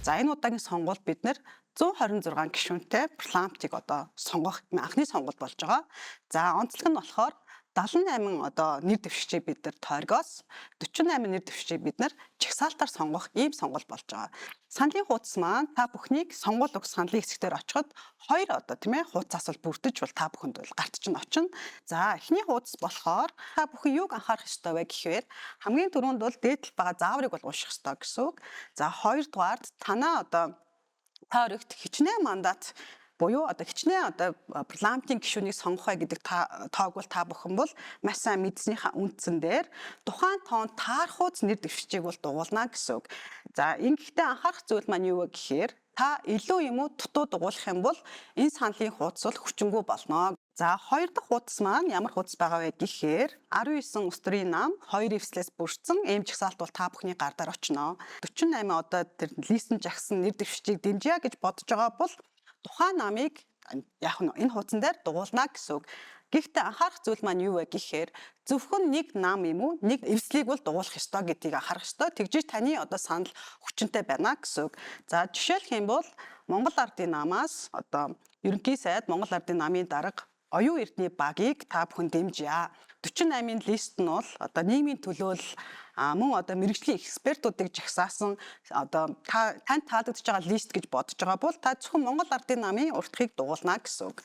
За, энэ удаагийн сонгуульд бид нэр 126 гишүүнтэй парламентыг одоо сонгох анхны сонгуул болж байгаа. За, онцлог нь болохоор 78 одоо нэр дэвшигчийг бид нар тойргоос 48 нэр дэвшигчийг бид нар жагсаалтаар сонгох ийм сонгуул болж байгаа. Саналийн хуудас маань та бүхнийг сонгуул өгөх саналын хэсгээр очиход хоёр одоо, тийм ээ, хуудасаас бол бүрдэж бол та бүхэнд бол гарт чинь очино. За, эхний хуудас болохоор та бүхэн юуг анхаарах ёстой вэ гэхээр хамгийн түрүүнд бол дээд талд байгаа зааврыг бол унших ёстой гэсэн үг. За, хоёрдугаард танаа одоо тойрогт хичнээн мандат буюу одоо хичнээн одоо парламентын гишүүнийг сонгох бай гэдэг тоог бол та бүхэн бол маш сайн мэдснийхаа үндсэн дээр тухайн тоонд таарахуйц нэр дэвшижийг бол дугуулна гэсэн үг. За, ингэхдээ анхаарах зүйл маань юу вэ гэхээр та илүү юм уу дутуу дугуулах юм бол энэ саналын хуудас бол хүчингүй болно. За, хоёр дахь хуудас маань ямар хуудас байгаа вэ гэхээр 19 улс төрийн нам 2 эвслээс бүрдсэн ийм жагсаалт бол та бүхний гар дээр очно. 48 одоо тэр листэн жагсан нэр дэвшижийг дэмжье гэж бодож байгаа бол тухайн намыг яг нь энэ хуудсан дээр дугуулна гэсэн үг. Гэхдээ анхаарах зүйл маань юу вэ гэхээр зөвхөн нэг нам юм уу, нэг эвслийг бол дугуулах ёстой гэдгийг анхаарах ёстой. Тэгжиж таны одоо санал хүчинтэй байна гэсэн үг. За, жишээлх юм бол Монгол Ардын намаас одоо ерөнхий сайд, Монгол Ардын намын дарга Оюун Эрдний багийг та бүхэн дэмжье. 48-ын лист нь бол одоо нийгмийн төлөөлөл, мөн одоо мэргэжлийн экспертүүдийг жагсаасан, одоо та танд таалагдж байгаа лист гэж бодож байгаа бол та зөвхөн Монгол Ардын намын уртхыг дугуулна гэсэн үг.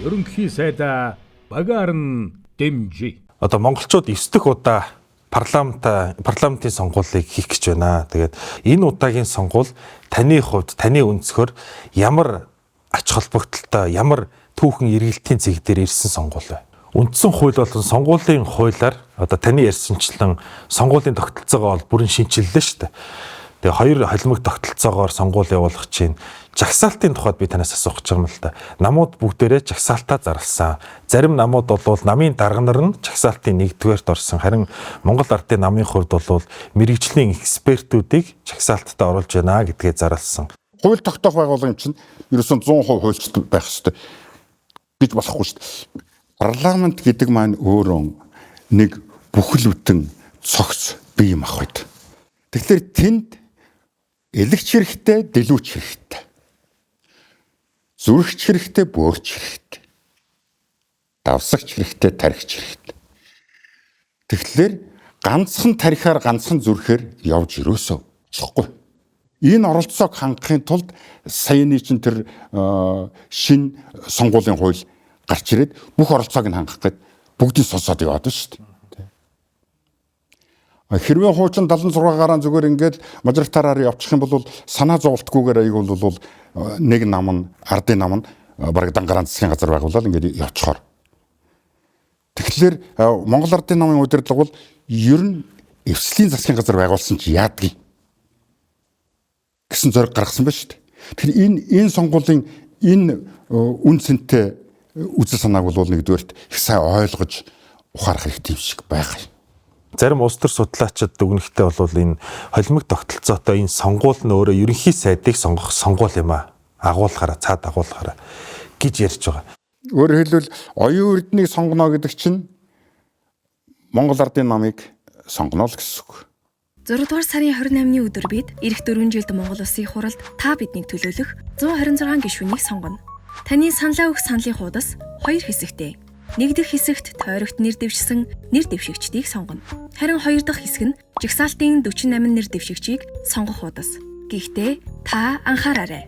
Ерөнхий сайдаа багаар нь дэмжи. Одоо монголчууд 9 дахь удаа парламентын сонгуулийг хийх гэж байна. Тэгээд энэ удаагийн сонгуул таны хувьд, таны өнцгөр ямар ач холбогдолтой, ямар түүхэн эргэлтийн цэг дээр ирсэн сонгуул вэ? Үндсэн хууль болон сонгуулийн хуулиар одоо таны ярьсанчлан сонгуулийн тогтолцоогоо бол бүрэн шинчиллээ шүү дээ. Тэгээ хоёр холимог тогтолцоогоор сонгуул явуулах чинь жагсаалтын тухайд би танаас асуух гэж байгаа юм л да. Намууд бүгдээрээ жагсаалтаа зарласан. Зарим намууд бол намын дарга нар нь жагсаалтын нэгдүгээрт орсон. Харин Монгол Ардын намын хувьд бол мэргэжлийн экспертүүдийг жагсаалтад оруулж байна гэдгээ зарласан. Хууль тогтоох байгууллага юм чинь ерөөсөн 100% хуульчд байх ёстой гэж болохгүй шүү дээ. Парламент гэдэг маань өөрөө нэг бүхэл бүтэн цогц бие махбод. Тэгэхээр тэнд элэгч хэрэгтэй, дэлүүч хэрэгтэй. Зүрхч хэрэгтэй, бөөрч хэрэгтэй. Давсагч хэрэгтэй, тархич хэрэгтэй. Тэгэхээр ганцхан тархиар, ганцхан зүрхээр явж ерөөсөө болохгүй. Энэ оролцоог хангахын тулд саяны чинь тэр шинэ сонгуулийн хууль гарч ирээд бүх оролцоог нь хангах гээд бүгдийг сонсоод яваад шүү дээ. Хэрвээ хуучин 76 гараан зүгээр ингээд мажоритараар явчих юм бол санаа зовлтгүйгээр аяг бол нэг нам нь, ардын нам нь бараг дангараа засгийн газар байгуулаад ингээд явчихоор. Тэгэхээр Монгол Ардын намын удирдлага бол ер нь эвслийн засгийн газар байгуулсан чи яадгийг гэсэн зориг гаргасан байна шүү дээ. Тэгэхээр энэ сонгуулийн энэ үн цэнтэй үзэл санааг бол нэгдүгээрт их сайн ойлгож ухаарах хэрэгтэй юм шиг байгаа юм. Зарим улс төр судлаачид дүгнэхдээ бол энэ холимог тогтолцоотой энэ сонгуул нь өөрөө ерөнхий сайдыг сонгох сонгуул юм аа. Агуулгаараа, цаад агуулгаараа гэж ярьж байгаа. Өөрөөр хэлбэл Оюун Эрднийг сонгоно гэдэг чинь Монгол Ардын намыг сонгоно л гэсэн үг. 6 дугаар сарын 28-ны өдөр бид ирэх 4 жилд Монгол Улсын хуралд та биднийг төлөөлөх 126 гишүүнийг сонгоно. Таны саналаа өгөх саналын хуудас хоёр хэсэгтэй. Нэг дэх хэсэгт тойрогт нэр дэвшсэн нэр дэвшигчдийг сонгоно. Харин хоёр дахь хэсэг нь жагсаалтын 48 нэр дэвшигчийг сонгох хуудас. Гэхдээ та анхаараарай.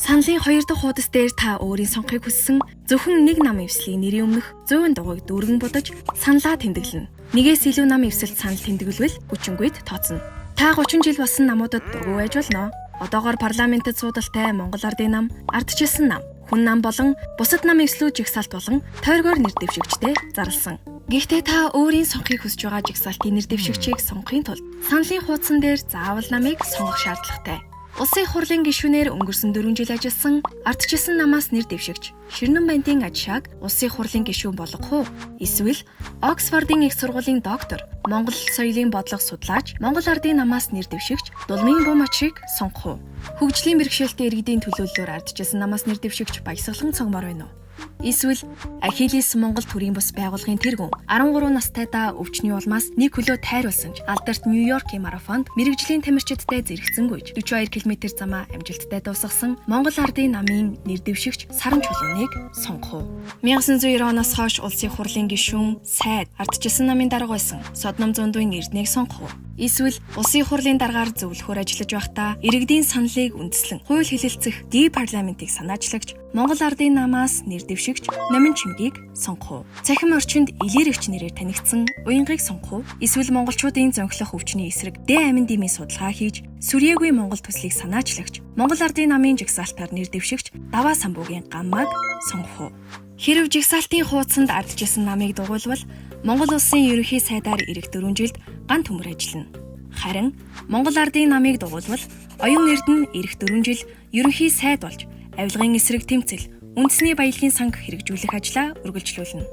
Саналын хоёр дахь хуудас дээр та өөрийн сонгохыг хүссэн зөвхөн нэг нам эвслийн нэрийн өмнөх 100 дугуйг дүүргэн будаж саналаа тэмдэглэнэ. Нэгээс илүү нам эвсэлд санал тэмдэглэвэл хүчингүйд тооцно. Та 30 жил болсон намуудад дургүй байж болно. Одоогоор парламентэд суудалтай Монгол Ардын нам, ардчилсан нам, хүн нам болон бусад нам эвслүүд жагсаалт болон тойргоор нэр дэвшигчтэй зарласан. Гэхдээ та өөрийн сонгохыг хүсэж байгаа жагсаалтын нэр дэвшигчийг сонгохын тулд саналын хуудсан дээр заавал намыг сонгох шаардлагатай. Улсын хурлын гишүүнээр өнгөрсөн 4 жил ажилласан ардчилсан намаас нэр дэвшигч Ширнэн Бандын Ажшааг улсын хурлын гишүүн болгох уу? Эсвэл Оксфордын их сургуулийн доктор, Монгол соёлын бодлого судлаач, Монгол Ардын намаас нэр дэвшигч Дулмын Бум Ачрыг сонгох уу? Хөгжлийн бэрхшээлтэй иргэдийн төлөөллөөр ардчилсан намаас нэр дэвшигч Баясгалан Цогмор байна уу? Эсвэл Ахиллес Монгол төрийн бус байгууллагын тэргүүн 13 настайдаа өвчний улмаас нэг хөлөө тайруулсан ч алдарт Нью-Йоркийн марафонд мэрэгжлийн тамирчидтай зэрэгцэн гүйж 42 км замаа амжилттай дуусгасан Монгол Ардын намын нэр дэвшигч Саран Чулууныг сонгох уу? 1990 оноос хойш улсын хурлын гишүүн, сайд, ардчилсан намын дарга байсан Содном Зундуйн Эрдэнэгийг сонгох уу? Эсвэл улсын хурлын даргаар зөвлөхөөр ажиллаж байхдаа иргэдийн саналыг үндэслэн хууль хэлэлцэх ди парламентыг санаачлагч Монгол Ардын намаас нэр дэвшигч Номин Чимгийг сонгох уу? Цахим орчинд илэрэгч нэрээр танигдсан Уянгыг сонгох уу? Эсвэл монголчуудын зөнхлөх өвчний эсрэг Д амин димийн судалгаа хийж сүрьегүй Монгол төслийг санаачлагч Монгол Ардын намын жагсаалтаар нэр дэвшигч Даваа Самбуугийн гаммаг сонгох уу? Хэрв жагсаалтын хуудсанд ардчилсан намыг дугуйлвал Монгол улсын ерөнхий сайдаар ирэх 4 жилд ган төмөр ажиллана. Харин Монгол Ардын намыг дугуйлвал Оюун Эрдэнэ ирэх 4 жил ерөнхий сайд болж авилгын эсрэг тэмцэл, үндэсний баялагын санг хэрэгжүүлэх ажлаа үргэлжлүүлнэ.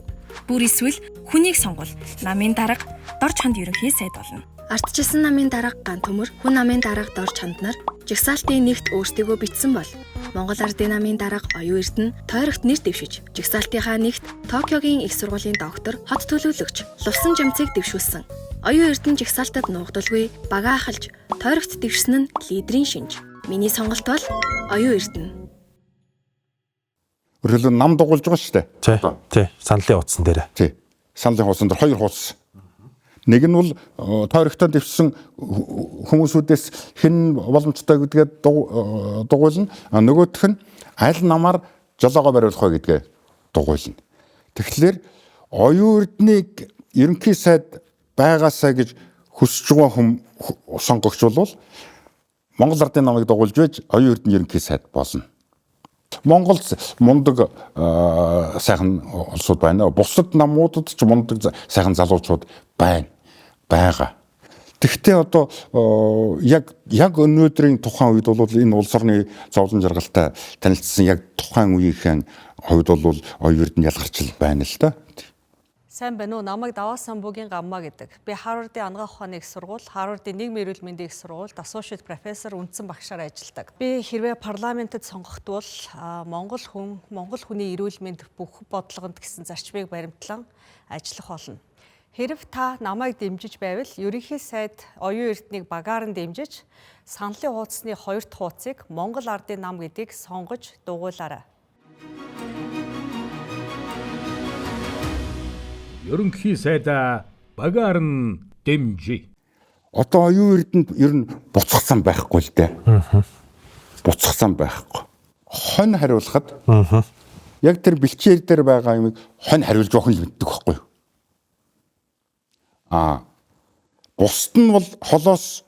Бүр эсвэл хүнийг сонгол намын дарга Дорж ханд ерөнхий сайд болно. Ардчилсан намын дарга ган төмөр, хүн намын дарга Дорж ханд нар жагсаалтын нэгт өөрсдийгөө бичсэн бол Монгол Ардын намын дарга Оюун Эрдэнэ тойрогт нэр дэвшиж, жагсаалтынхаа нэгт Токиогийн их сургуулийн доктор, хот төлөөлөгч Лувсан Жамцыг дэвшүүлсэн. Оюун Эрдэнэ жагсаалтад нуугдалгүй багаа ахалж тойрогт дэвшсэн нь лидерийн шинж. Миний сонголт бол Оюун Эрдэнэ. Өөрөлдөө нам дугуулж байгаа шүү дээ. Тий. Саналын хуудсан дээр. Тий. Саналын хуудсан дээр хоёр хуудас. Нэг нь бол тойрогтой дэвшсэн хүмүүсүүдээс хэн боломжтой гэдгээ дугуйлна. Нөгөөх нь аль намаар жолоогоо бариулах вэ гэдгээ дугуйлна. Тэгэхээр Оюун Эрдэнэгийг ерөнхий сайд байгаасаа гэж хүсэж байгаа хүм сонгогч бол Монгол Ардын намыг дугуйлж байж Оюун Эрдэнэ ерөнхий сайд болно. Монгол мундаг сайхан улсууд байна. Бусад намуудад ч мундаг сайхан залуучууд байна. Байгаа. Тэгвэл одоо яг өнөөдрийн тухайн үед бол энэ улс орны зовлон жаргалтай танилцсан яг тухайн үеийнхэн хувьд бол Оюун Эрдэнэ ялгарчил байна л да. Сайн байна уу? Намайг Даваа Самбуугийн гаммаа гэдэг. Би Харвардын анагаах ухааны их сургууль, Харвардын нийгмийн эрүүл мэндийн их сургуульд associate профессор, үндсэн багшаар ажилладаг. Би хэрвээ парламентэд сонгогдвол Монгол хүн, Монгол хүний эрүүл мэнд бүх бодлогонд гэсэн зарчмыг баримтлан ажиллах болно. Хэрв та намайг дэмжиж байвал ерөнхий сайд Оюун Эрдэнэгийг багаар нь дэмжиж, саналын хуудасны хоёр дахь хуудсыг Монгол Ардын нам гэдгийг сонгож дугуйлаарай. Ерөнхий сайдаа багаар нь дэмжи. Одоо Оюун Эрдэнэд ер нь буцах зам байхгүй л дээ. Буцах зам байхгүй. Хонь хариулахад яг тэр бэлчээр дээр байгаа юмыг хонь хариулж явах нь л мэддэг байхгүй юу? А бусд нь бол холоос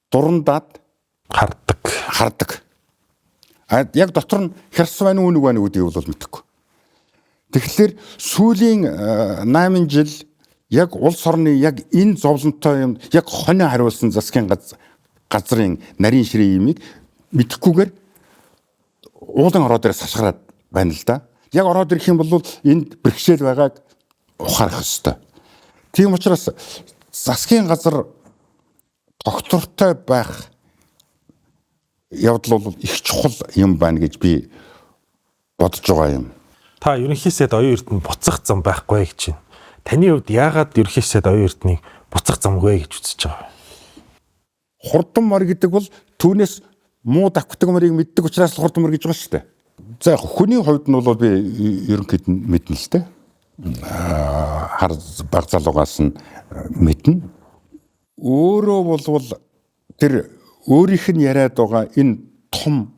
дурандаад хардаг. А яг дотор нь хярс байна уу үнэг байна уу гэдгийг бол мэдэхгүй. Тэгэхээр сүүлийн 8 жил яг улс орны яг энэ зовлонтой юм яг хонио хариулсан засгийн газрын нарийн ширээ юмыг мэдэхгүйгээр уулын ороо дээр сашгараад байна л да. Яг ороод ирэх юм бол энд бэрхшээл байгааг ухаарах ёстой. Тийм учраас засгийн газар доктортой байх явдал бол их чухал юм байна гэж би бодож байгаа юм. Та ерөнхий сайд Оюун Эрдэнэ буцах зам байхгүй гэж байна. Таны хувьд яагаад ерөнхий сайд Оюун Эрдэнэгийг буцах замгүй гэж үзэж байгаа вэ? Хурдан мор гэдэг бол түүнээс муу давхдаг морийг мэддэг учраас л хурдан мор гэж байгаа шүү дээ. За яг хүний хувьд нь бол би ерөнхийд нь мэднэ л дээ. Хар баг залуугаас нь мэднэ. Өөрөө болвол тэр өөрийнх нь яриад байгаа энэ том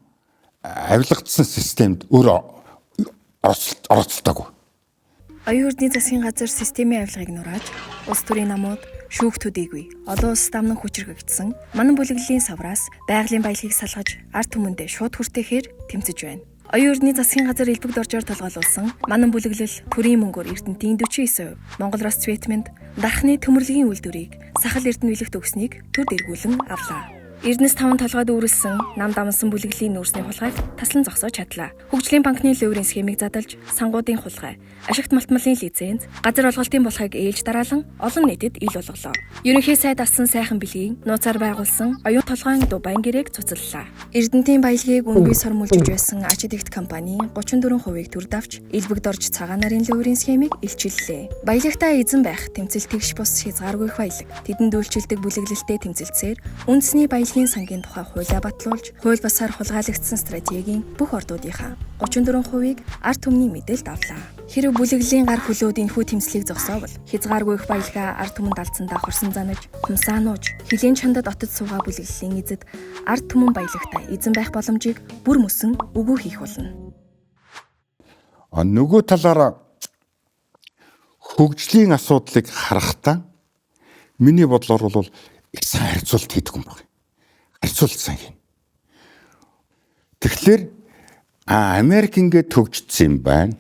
авилгацсан системд өөрөө оролцолтоогүй. Оюун Эрдэнэ засгийн газар системийн авилгыг нурааж, улс төрийн намууд шүүх төдийгүй олон улс дамнан хүчрхэгдсэн манан бүлэглэлийн савраас байгалийн баялагийг салгаж ард түмэндээ шууд хүртээхээр тэмцэж байна. Оюун Эрдэнэ засгийн газар элбэг доржоор толгойлуулсан манан бүлэглэл төрийн мөнгөөр Эрдэнэтийн 49%, Монгол Росцветмэнд дархны төмөрлөгийн үйлдвэрийг Сахал Эрдэнэ билэгт өгснийг төр дэргүүлэн авлаа. Эрдэнэс таван толгойд үүрлсэн нам дамсан бүлэглэлийн нүүрсний хулгайг таслан зогсоож чадлаа. Хөгжлийн банкны лөөрийн схемийг задалж, сангуудын хулгай, ашигт малтмалын лиценз, газар олголтын болохыг ээлж дараалан олон нийтэд ил болголоо. Ерөнхий сайд ассан сайхан бэлгийн нууцаар байгуулсан оюун толгойн Дубайн гэрээг цуцаллаа. Эрдэнтийн баялагийг үнгүй сормуулж байсан ач дэгт компани 34%-ийг төр давч, элбэгд орж цагаан нарын лөөрийн схемийг илчиллээ. Баялагтай эзэн байх тэмцэл тэгш бус хязгааргүй их баялаг. Тэдэнд үйлчилдэг бүлэглэлтэй тэмцэлцээр үндэсний баялагын сангийн тухай хуулиа батлуулж, хууль бусаар хулгайлагдсан стратегийн бүх ордуудынхаа 34%-ийг ард түмний мэдээлд авлаа. Хэрв бүлэглэлийн гар хөлөөд энэхүү тэмцлийг зогсоовол хязгааргүй их баялгаа ард түмэнд алдсандаа хорсон занаж, хумсаа нууж, хилийн чандад отод суугаа бүлэглэлийн эзэд ард түмэн баялагтай эзэн байх боломжийг бүр мөсөн үгүй хийх болно. А нөгөө талаараа хөгжлийн асуудлыг харахтаа миний бодлоор бол их сайн харьцуулт хийдэг юм байна. Харьцуулт сайн хийнэ. Тэгэхээр Америк ингээд хөгжсөн юм байна.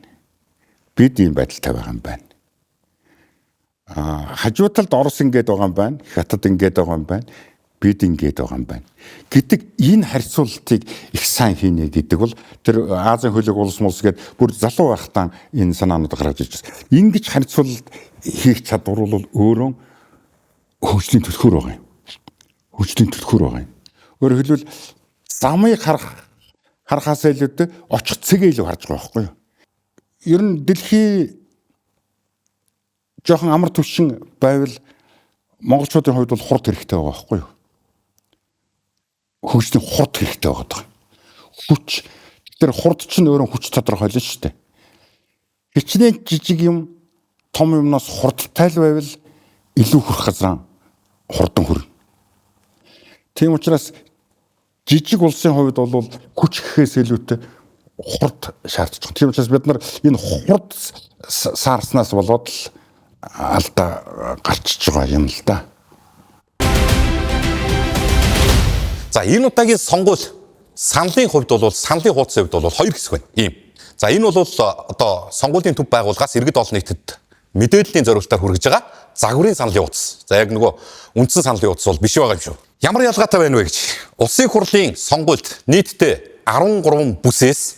Бид ийм байдалтай байгаа юм байна. Хажуу талд Орос ингээд байгаа юм байна. Хятад ингээд байгаа юм байна. Бид ингээд байгаа юм байна. Гэдэг энэ харьцуултыг их сайн хийнэ гэдэг бол тэр Азийн хөлөг улс мулс гээд бүр залуу байхдаа энэ санаанууд гарч ирж байна. Ингэж харьцуулалт хийх чадвар бол өөрөө хөгжлийн түлхүүр байгаа юм. Хөгжлийн түлхүүр байгаа юм. Өөрөөр хэлбэл замыг харахаас илүүтэй очих цэгээ илүү харж байгаа байхгүй юу? Ер нь дэлхий жоохон амар түвшин байвал монголчуудын хувьд бол хурд хэрэгтэй байгаа байхгүй юу? Хөгжлийн хурд хэрэгтэй байгаа. Хүч. Тэр хурд чинь өөрөө хүч тодорхойлно шүү дээ. Хичнээн жижиг юм том юмнаас хурдтай л байвал илүү хүрх газраа хурдан хүрнэ. Тийм учраас жижиг улсын хувьд бол хүч гэхээс илүүтэй хурд шаардж байгаа. Тийм учраас бид нар энэ хурд саарснаас болоод л алдаа гарчиж байгаа юм л да. За энэ удаагийн сонгуул саналын хувьд бол саналын хуудсын хувьд бол хоёр хэсэг байна. Ийм. За энэ бол одоо сонгуулийн төв байгууллагаас иргэд олон нийтэд мэдээллийн зориултаар хүргэж байгаа загварын саналын хуудас. За яг нөгөө үндсэн саналын хуудас бол биш байгаа юм шүү. Ямар ялгаатай байна вэ гэж. Улсын хурлын сонгуульд нийтдээ 13 бүсээс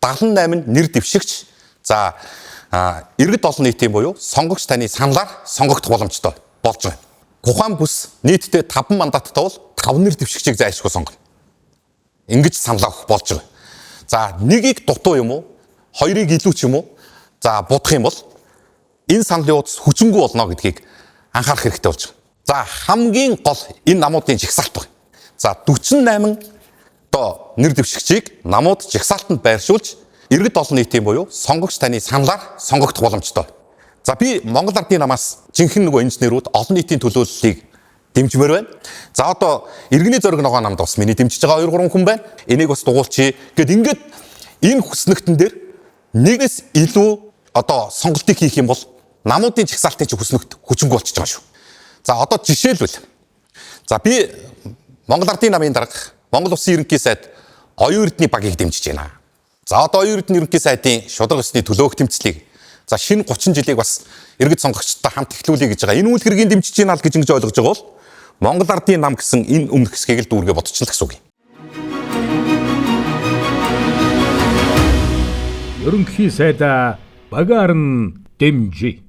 78 нэр дэвшигч за иргэд олон нийтийн буюу сонгогч таны саналаар сонгогдох боломжтой болж байгаа. Тухайн бүс нийтдээ 5 мандаттай бол 5 нэр дэвшигчийг зайлшгүй сонгоно. Ингэж саналаа өгөх болж байгаа. За нэгийг дутуу юм уу? Хоёрыг илүү ч юм уу? За будах юм бол энэ саналын хуудас хүчингүй болно гэдгийг анхаарах хэрэгтэй болж байгаа. За хамгийн гол энэ намуудын жагсаалт байна. За 48 одоо нэр дэвшигчийг намууд жагсаалтанд байршуулж иргэд олон нийтийн буюу сонгогч таны саналаар сонгогдох боломжтой. За би Монгол Ардын намаас жинхэнэ нөгөө инженерүүд олон нийтийн төлөөллийг дэмжмээр байна. За одоо иргэний зориг ногоо намд бас миний дэмжиж байгаа 2 3 хүн байна. Энийг бас дугуулчихъя гэд ингээд энэ хүснэгтэн дээр нэгнээс илүү одоо сонголтыг хийх юм бол намуудын жагсаалтын чи хүснэгт хүчингүй болчихж байгаа шүү. За одоо жишээлбэл за би Монгол Ардын намын дарга Монгол Улсын ерөнхий сайд Оюун Эрдэнэ багийг дэмжиж байна. За одоо Оюун Эрдэнэ ерөнхий сайдын шударга ёсны төлөөх тэмцлийг за шинэ 30 жилийг бас иргэд сонгогчдод хамт эхлүүлье гэж байгаа. Энэ үйл хэргийг дэмжиж байна л гэж ингэж ойлгож байгаа бол Монгол Ардын нам гэсэн энэ өмнөх хэсгийг л дүүргээ бодчихно гэсэн үг юм. Ерөнхий сайдаа багаар нь дэмжиж.